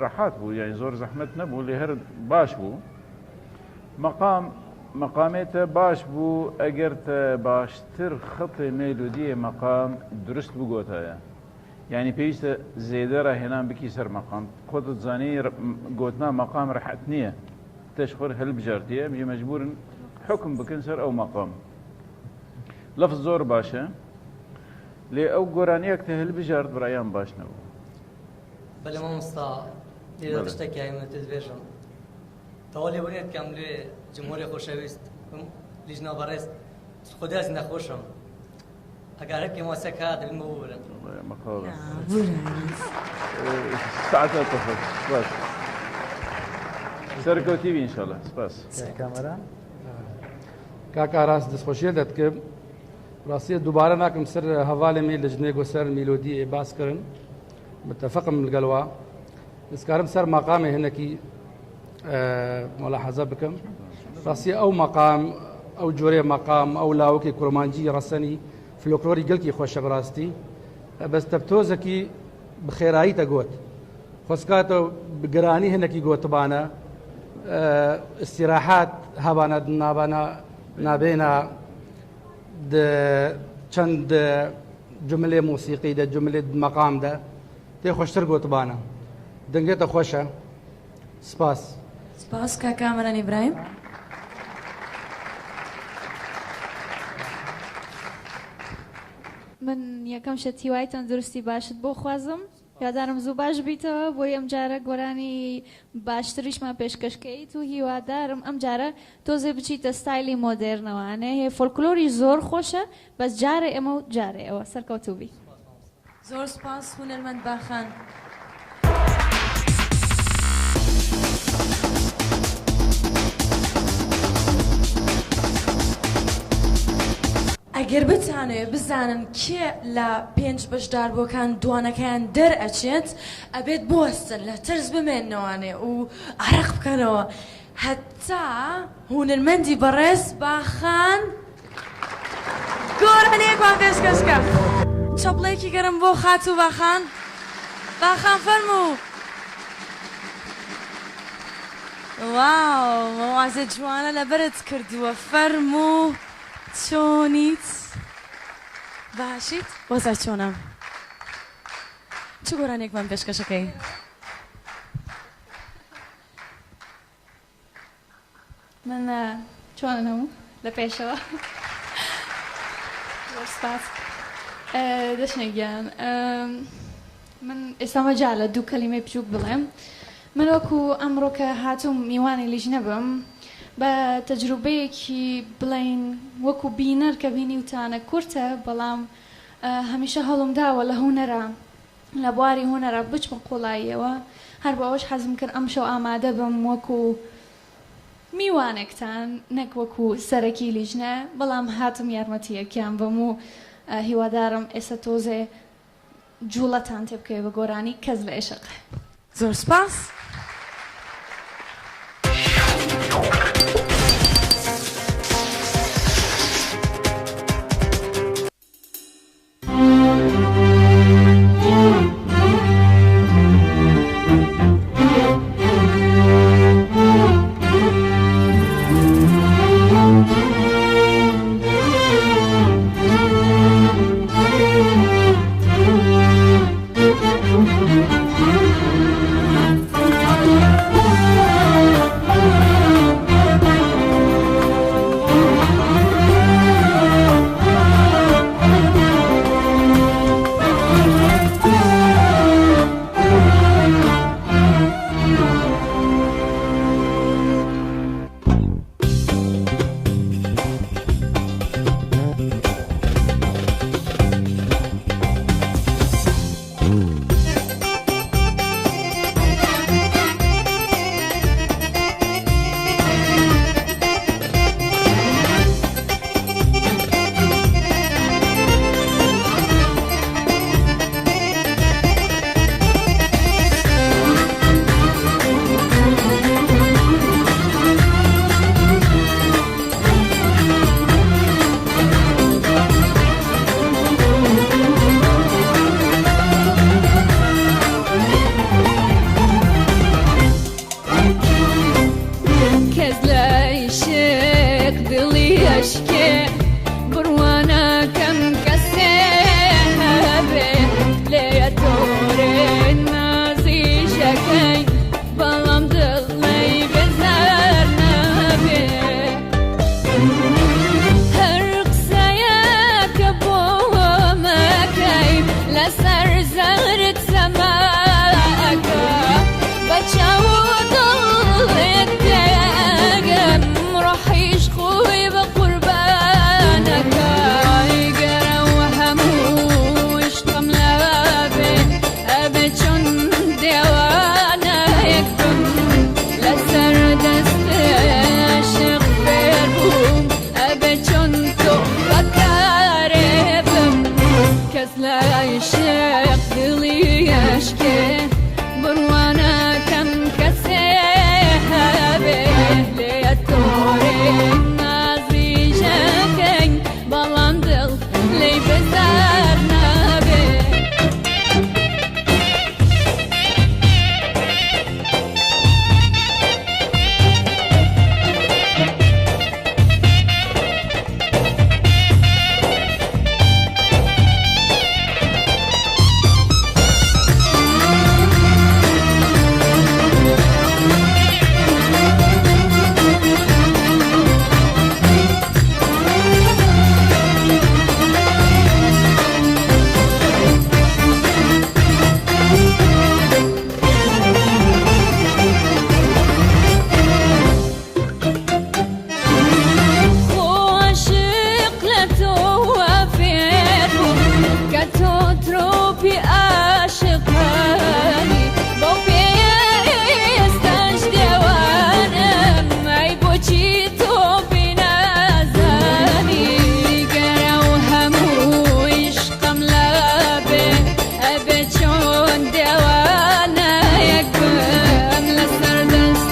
ڕەحات بوو یانی زۆر زەحمەت نەبوو لێ هەر باش بوو مەقام مەقامێتە باش بوو ئەگەر تە باشتر خەتێ مێلودیێ مەقام دروست بگۆتایە یانی پێویستە زێدە ڕاهێنان بکی سەر مەقام خۆتت زانی گۆتنا مەقام ڕەحەت نییە تەش خۆر هەلبژارتیە ئەمژی مەجبورن حوکم بکەن سەر ئەو مەقام لەفز زۆر باشە لێ ئەو گۆرانیەک تە هەلبژارد برایان باش نەبوو. بەلێ مامۆستا لێرە شتێک هەیە من پێت بێژم تەواو لێبوردنت کەم لێ جمهوری خۆشەویست لیژنە بەڕێز خودای زیندە خۆشم ئەگەر هەر کێماسێک هات دەبین ببورن. ساعتە تەفەت سپاس سەرکەوتی بی انشاءاللە سپاس. کامەران کاک ئاراس دەستخۆشیە دەتکرد ڕاستیە دووبارە ناکەم سەر هەڤالێ مێ لە ژنێک سەر میلۆدی باس کردن متفقم لەگەڵوا دەستکارم سەر مەقامێ هەنێکی ملاحەزە بکەم ڕاستیە ئەو مەقام ئەو جۆرەیە مەقام ئەو لاوەکی کورمانجی ڕەسەنی فلۆکلۆری گەلکی خۆشە بەڕاستی بەس تەپتۆزەکی بخێرایی تەگۆت خۆسکاتە گرانی هەنێکی گۆتبانە استراحات هەبانە نابانە نابێنە چەند جملێ مۆسیقی دە جملێ مەقام دە تێ خۆشتر گۆتبانە دەنگێتە خۆشە سپاس. سپاس کاک کامەران ئیبراهیم. من یەکەم شت هیوای تەندروستی باشت بۆ خوازم هیوادارم زوو باش بیتەوە بۆی ئەم جارە گۆرانی باشتریشمان پێشکەش کەیت و هیوادارم ئەم جارە تۆزێ بچیتە ستایلی مۆدێرنەوە ئەنێ هێ فۆلکلۆریش زۆر خۆشە بەس جارێ ئەمە و جارێ ئەوە سەرکەوتوو بی. زۆر سوپاس هونەرمەند باخان. ئەگەر بتانەوێ بزانن کێ لە پێنج بەشداربووەکان دوانەکەیان دەرئەچێت ئەبێت بوەستن لە ترس بمێننەوانێ و ئارەق بکەنەوە هەتا هونەرمەندی بەڕێز باخان گۆرانیەکمان پێشکەش کە. چەپڵەیەکی گەرم بۆ خاتوو باخان. باخان فەرموو. واو مەوازە جوانە لەبەرت کردووە فەرموو چۆنیت باشیت وەزع چۆنە چ گۆرانیەکمان پێشکەشەکەی؟ من چۆنن هەموو لە پێشەوە زۆر سپاس دەشنێ گیان من ئێستا مەجالە دوو کەلیمەی بچووک بڵێم من وەکو ئەمڕۆ کە هاتووم میوانی لیژنە بم بە تەجروبەیەکی بڵێین وەکو بینەر کە بینیوتانە کورتە بەڵام هەمیشە هەوڵم داوە لە هونەرە لە بواری هونەرە بچمە قوڵاییەوە هەر بۆ ئەوەش حەزم کرد ئەمشەو ئامادە بم وەکو. میوانێکتان نەک وەکو سەرەکی لیژنە بەڵام هاتم یارمەتیەکیان بەم و هیوادارم ئێستا تۆزێ جوڵەتان تێ بکەوێ بە گۆرانی کەس لە ئێشق. زۆر سپاس. کەس لە عیشق دڵی ئەشکێ بڕوا ناکەم کەسێ هەبێ لێیە تۆرێ نازیشەکەی بەڵام دڵ لێی بێزار نابێ هەر قسەیەکە بۆ مەکەی لەسەر زەرد سەماکە بە چاو و دڵێک تێگەم ڕۆحیش خۆی بە قوربانەکە گەرەو هەموو عشقم لەبێ ئەبێ چۆن دێوانەیەک بم لەسەر دەست عشق فێر بووم ئەبێ چۆن تۆ بەکارێ بم کەس لە عشق دڵی ئەشکێ بڕوا ناکەم کەسێ هەبێ لێیە تۆرێ نازیژەکەی بەڵام دڵ لێی بێزار نابێ. خۆ عاشق لە تۆوە فێر بووم کە تۆ ترۆپی عاشقانی بەو پێیە ئێستاش دێوانەم ئەی بۆچی تۆ پێی نازانی گەرەو هەموو عیشقم لەبێ ئەبێ چۆن دێوانەیەک بم لەسەر دەست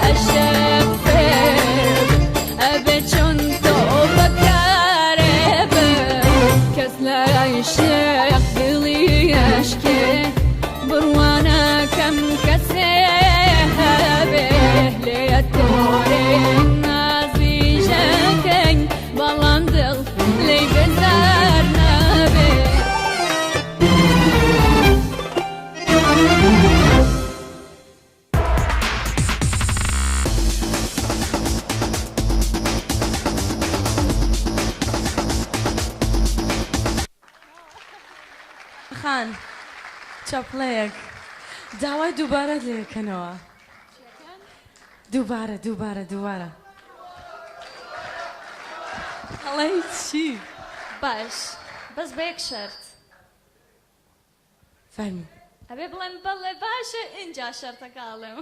عشق فێر بم ئەبێ چۆن تۆ بەکارێ بم کەس لە عیشق دڵی ئەشکێ بڕوا ناکەم کەسێ هەبێ لێیە تۆرێ نازیژەکەی بەڵام دڵ لێی بێزار نابێ. خان چەپڵەیەک داوای دووبارەت لێ کەنەوە دووبارە دووبارە دووبارە ئەڵێی چی؟ باش بەس بە یەک شەرت. فەرموو. ئەبێ بڵێم بەڵێ باشە ئینجا شەرتەکە ئەڵێم.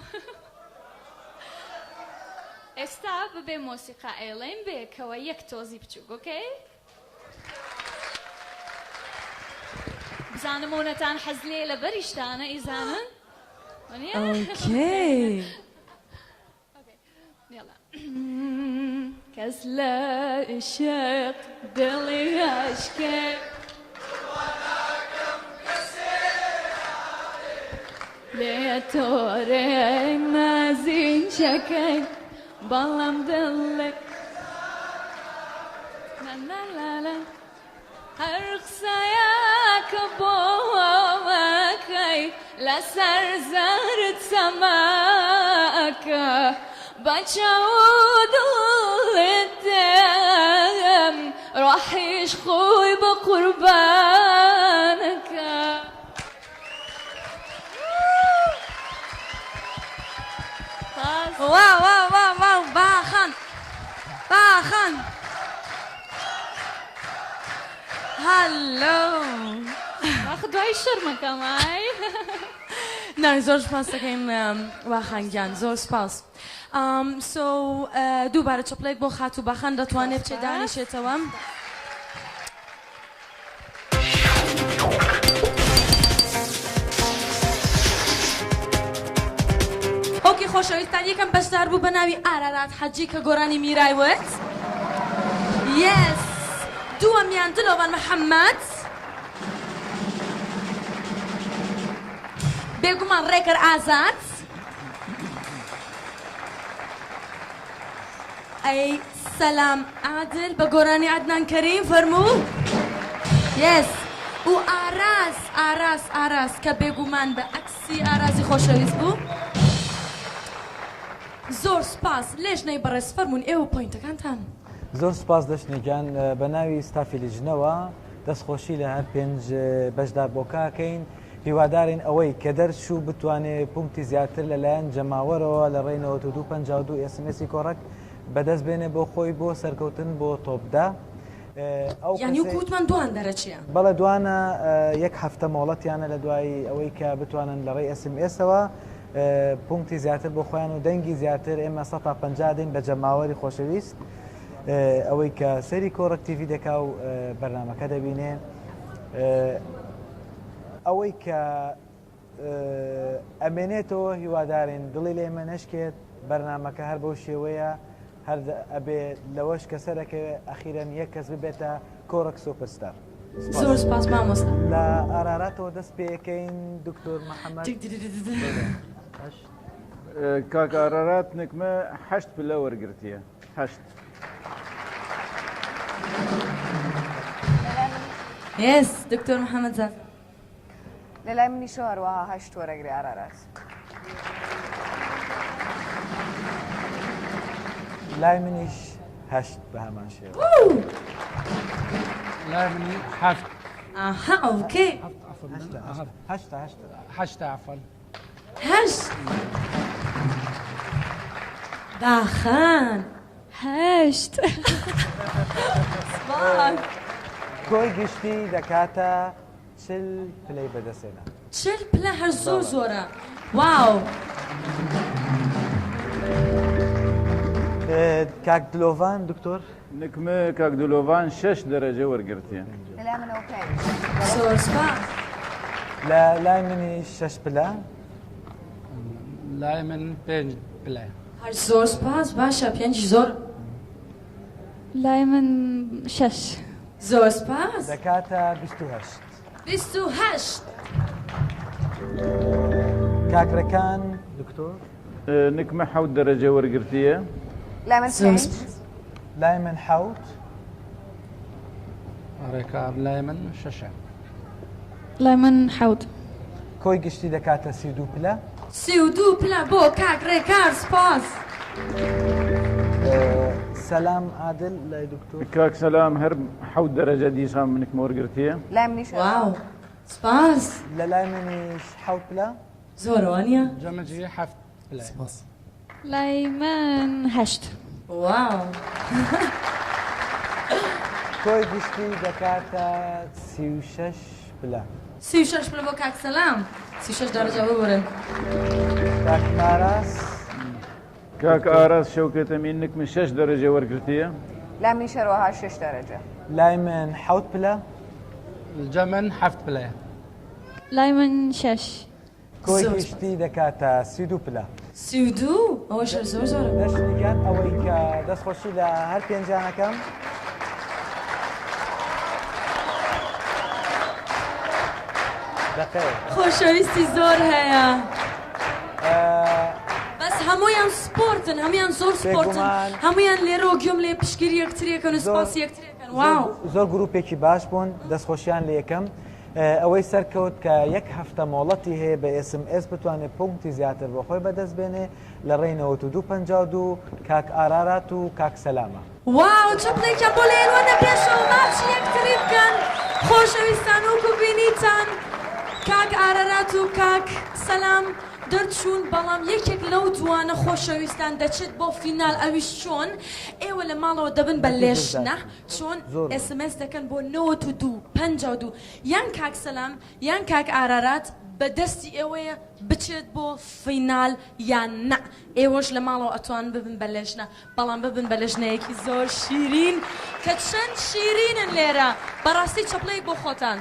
ئێستا ببێ مۆسیقا ئەیڵێین بەیەکەوە یەک تۆزی بچوک okay؟ بزانم ئەونەتان حەز لێیە لەبەریشتانە ئیزانن وەنیە؟ okay یەڵا کەس لە عشق دڵی ئەشکێ. لێ تۆرێ مازین شەکەی بەڵام دڵێ هەر قسەیەک بۆ ئەکەی لەسەر زەرد سەماکە بە چاو دڵت دێم ڕۆحیش خۆی بە قوربانەکە. واو واو واو واو باخان باخان هەلۆ ئاخ دوای شەرمەکەم ئای. نا زۆر سپاس دەکەین واخان گیان زۆر سپاس so دووبارە چەپڵێک بۆ خاتوو باخان دەتوانێت بچێت دانیشێتەوە. okay خۆشەویستان یەکەم بەشدار بوو بە ناوی ئارارات حەجی کە گۆرانی میرای وت yes دووەمیان دلۆڤان محەممەد بێگومان ڕێکەر ئازاد ئەی سەلام عادل بە گۆرانی عەدنان کەریم فەرموو yes و ئاراس ئاراس ئاراس کە بێگومان بە عەکسی ئارازی خۆشەویست بوو زۆر سوپاس لێژنەی بەڕێز فەرموون ئێوە point ەکانتان. زۆر سوپاس دەشنی گیان بە ناوی ستافی لیژنەوە دەستخۆشی لە هەر پێنج بەشداربووەکە ئەکەین هیوادارین ئەوەی کە دەرچوو بتوانێ پونکتی زیاتر لەلایەن جەماوەرەوە لە ڕێی 92 52 SMS ی کۆڕەک بەدەست بێنێ بۆ خۆی بۆ سەرکەوتن بۆ top 10. ئەو یانی وەکو وتمان دوان دەرەچێ. بەڵێ دوانە یەک هەفتە مۆڵەتیانە لە دوای ئەوەی کە بتوانن لە ڕێی SMS ەوە پونکتی زیاتر بۆ خۆیان و دەنگی زیاتر ئێمە 150 دەین بە جەماوەری خۆشەویست ئەوەی کە سەیری کۆڕەک تیڤی دەکا و بەرنامەکە دەبینێ ئەوەی کە ئەمێنێتەوە هیوادارین دڵی لێمە نەشکێت بەرنامەکە هەر بەو شێوەیە هەر ئەبێ لەوەش کە سەرەکەوێ ئەخیرەن یەک کەس ببێتە کۆڕەک سۆپەرستار. زۆر سپاس مامۆستا. لە ئاراراتەوە دەست پێەکەین دکتۆر محەممەد. کاک ئارارات نکمە هەشت پلە وەرگرتیە هەشت. yes دکتۆر محەممەد زاف. لە لای منیشەوە هەروەها هەشت وەرەگرێ ئارارات. لای منیش هەشت بە هەمان شێوە. لای منی هەفت. ئاها okay. هەشتە هەشتە. هەشتە عەفوەن. هەشت. باخان. هەشت. سپاس. کۆی گشتی دەکاتە 40 پلەی بەدەستهێنا. 40 پلە هەر زۆر زۆرە wow. کاک دلۆڤان دکتۆر. نکمە کاک دلۆڤان شەش دەرەجە وەرگرتیە. لەلای منەوە پێنج. زۆر سپاس. لە لای منیش شەش پلە. لای من پێنج پلە. هەر زۆر سپاس باشە پێنجیش زۆر. لای من شەش. زۆر سپاس. دەکاتە 28. 28. کاک ڕێکان دکتۆر. نکمە حەوت دەرەجە وەرگرتیە. لای من پێنج. لای من حەوت. ڕێکار لای من شەشە. لای من حەوت. کۆی گشتی دەکاتە 32 پلە. 32 پلە بۆ کاک ڕێکار سپاس. سەلام عادل لای دکتۆر. کاک سەلام هەر حەوت دەرەجە دیسان منکمە وەرگرتیە. لای منیش واو سپاس. لە لای منیش حەوت پلە. زۆرە وانیە؟ جەمەجی حەفت پلە. سپاس. لای من هەشت. واو. کۆی گشتی دەکاتە 36 پلە. 36 پلە بۆ کاک سەلام. 36 دەرەجە ببورن. کاک ماراس. کاک ئاراس شەوکەت ئەمین نک من شەش دەرەجە وەرگرتیە. لای منیش هەروەها شەش دەرەجە. لای من حەوت پلە. لجا من حەفت پلەیە. لای من شەش. کۆی گشتی دەکاتە 32 پلە. 32؟ ئەوەش هەر زۆر زۆرە. دەشنی گیان ئەوەی کە دەستخۆشی لە هەر پێنجیان ئەکەم. دەقەیەک. خۆشەویستی زۆر هەیە. بەس هەموویان سپۆرتن هەموویان زۆر سپۆرتن بێگومان. هەموویان لێرەوە گوێم لێ پشتگیری یەکتریەکەن و سپاسی یەکتریەکەن واو. زۆر گروپێکی باش بوون دەستخۆشیان لێ یەکەم. ئەوەی سەرکەوت کە یەک هەفتە مۆڵەتی هەیە بە ئێس ئێم ئێس بتوانێت پونکتی زیاتر بۆ خۆی بەدەست بێنێ لە ڕێی 92 52 کاک ئارارات و کاک سەلامە. واو چەپڵێکیان بۆ لێن وەرنە پێشەوە ماچی یەکتری بکەن خۆشەویستان وەکو بینیتان کاک ئارارات و کاک سەلام دەرچوون بەڵام یەکێک لەو دوانە خۆشەویستان دەچێت بۆ فینال ئەویش چۆن ئێوە لە ماڵەوە دەبن بە لێژنە چۆن SMS دەکەن بۆ 92 52 یان کاک سەلام یان کاک ئارارات بە دەستی ئێوەیە بچێت بۆ فینال یان نا ئێوەش لە ماڵەوە ئەتوان ببن بە لێژنە بەڵام ببن بە لێژنەیەکی زۆر شیرین کە چەند شیرینن لێرە بەڕاستی چەپڵەیەک بۆ خۆتان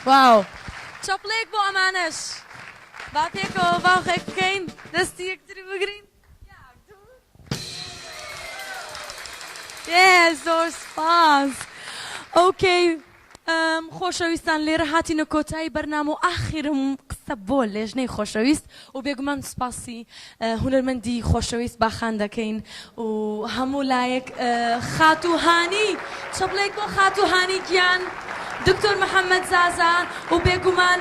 واو چەپڵەیەک بۆ ئەمانەش با پێکەوە باوخێک بکەین دەستی یەکتری بگرین ئێ زۆر سپاس okay خۆشەویستان لێرە هاتینە کۆتایی بەرنامە و ئاخیرم قسە بۆ لێژنەی خۆشەویست و بێگومان سوپاسی هونەرمەندی خۆشەویست باخان دەکەین و هەموو لایەک خاتوو هانی چەپڵێک بۆ خاتوو هانی گیان دکتۆر محەممەد زازا و بێگومان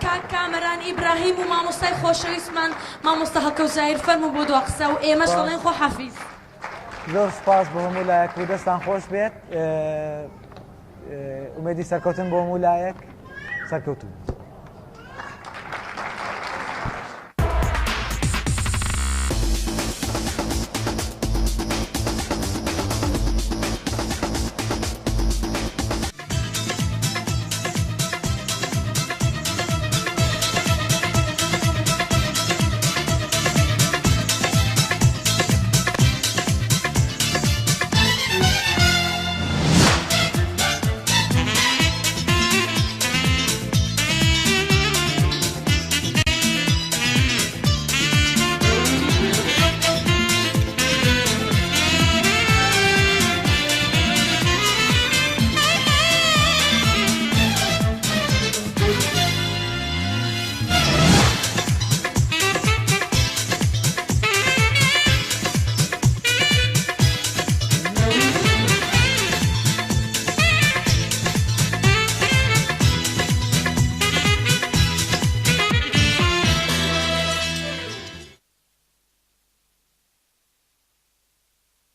کاک کامەران ئیبراهیم و مامۆستای خۆشەویستمان مامۆستا هەڵکەوت زاهیر فەرموو بۆ دوا قسە و ئێمەش دەڵێن خۆحافیز. زۆر سوپاس بۆ هەموو لایەک و دەستان خۆش بێت. ئومێدی سەرکەوتن بۆ هەموو لایەک. سەرکەوتوو.